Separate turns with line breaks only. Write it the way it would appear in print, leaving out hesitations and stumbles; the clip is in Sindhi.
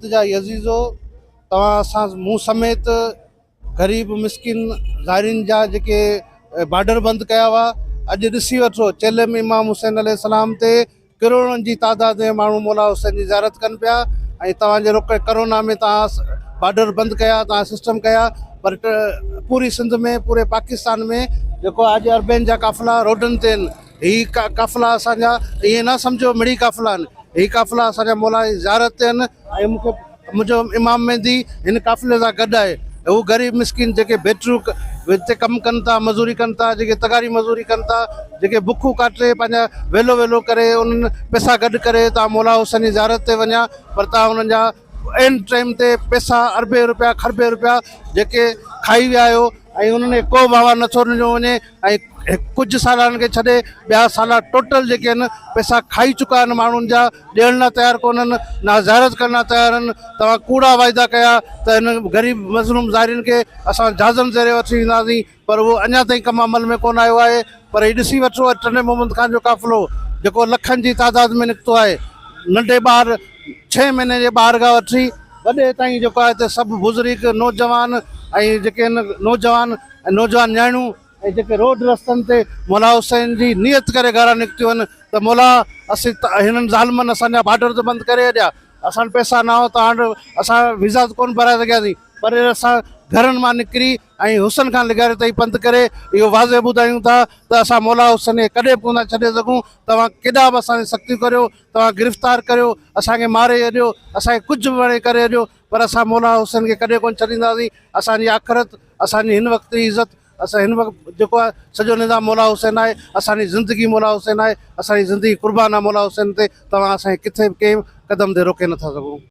سنڌ جا هي عزيزو توهان اسان مون سميت غريب مسڪين زائرين جا جيڪي بارڊر بند ڪيا هئا اڄ ڏسي وٺو چيلم امام حسين عليه السلام تي ڪروڙن جي تعداد ۾ ماڻهو مولا حسين جي زيارت ڪن پيا ۽ توهان جي روڪ ڪرونا ۾ توهان بارڊر بند ڪيا توهان سسٽم ڪيا پر پوري سنڌ ۾ پوري پاڪستان ۾ جيڪو اڄ اربين جا قافلا روڊن تي آهن هي قافلا اسان جا ائين نه سمجهو مڙئي قافلا آهن هي قافلا اسان جا مولا جي زيارت تي آهن ۽ مون کي منهنجو امام مهدي هن قافلي سان گڏ آهي هو غريب مسڪين جيڪي بيٽريون تي ڪم ڪن ٿا مزوري ڪن ٿا جيڪي تغاري مزوري ڪن ٿا جيڪي بکون ڪاٽي پنهنجا ويلو ويلو ڪري انهن پئسا گڏ ڪري تان مولا حسين جي زيارت تي وڃان پر تان انهن جا عين ٽائيم تي پئسا اربين روپيا کربين روپيا جيڪي کائي ويا آهيو ۽ انهن کي ڪو به حوالو نٿو ڏنو وڃي ۽ ڪجهه سالن کي ڇڏي ٻيا سالا ٽوٽل جيڪي آهن پئسا کائي چڪا آهن ماڻهن جا ڏيڻ لاء تيار ڪونهن نه زيارت ڪرڻ لاء تيار آهن توهان ڪوڙا واعدا ڪيا ته هن غريب مظلوم زائرين کي اسان جهازن ذريعي وٺي وينداسين پر اهو اڃا تائين ڪم عمل ۾ ڪونه آيو آهي پر هي ڏسي وٺو اڄ ٽنڊي محمد خان جو قافلو جيڪو لکن جي تعداد ۾ نڪتو آهي ننڍي ٻار ڇهين مهيني جي ٻار کان وٺي وڏي تائين جيڪو آهي ته سڀ بزرگ نوجوان ۽ جيڪي آهن نوجوان ۽ نوجوان نياڻيون ۽ جيڪي روڊ رستن تي مولا حسين جي نيت ڪري گهران نڪتيون آهن ته مولا اسين هنن ظالمن اسان جا بارڊر ته بند ڪري ڇڏيا اسان وٽ پئسا نه هئا توهان وٽ اسان ويزا ته ڪونه ڀرائي سگهياسين پر اسان گهرن مان نڪري ۽ حسن کان لغاري تائين پنڌ ڪري اهو واضح ٻڌايون ٿا ته اسان مولا حسن کي ڪڏهن به ڪونه ٿا ڇڏي سگهون توهان ڪيڏا به اسان تي سختيون ڪريو توهان گرفتار ڪريو اسان کي ماري ڇڏيو اسان کي ڪجهه به وڻي ڪري ڇڏيو پر اسان مولا حسن کي ڪڏهن ڪونه ڇڏينداسين اسان جي آخرت اسان جي هن وقت جي عزت اسان هن وقت جيڪو آهي سڄو نظام مولا حسين آهي اسان جي زندگي مولا حسين آهي اسان جي زندگي قربان آهي مولا حسين تي توهان اسان کي ڪٿي به ڪنهن قدم تي روڪي نٿا سگهو.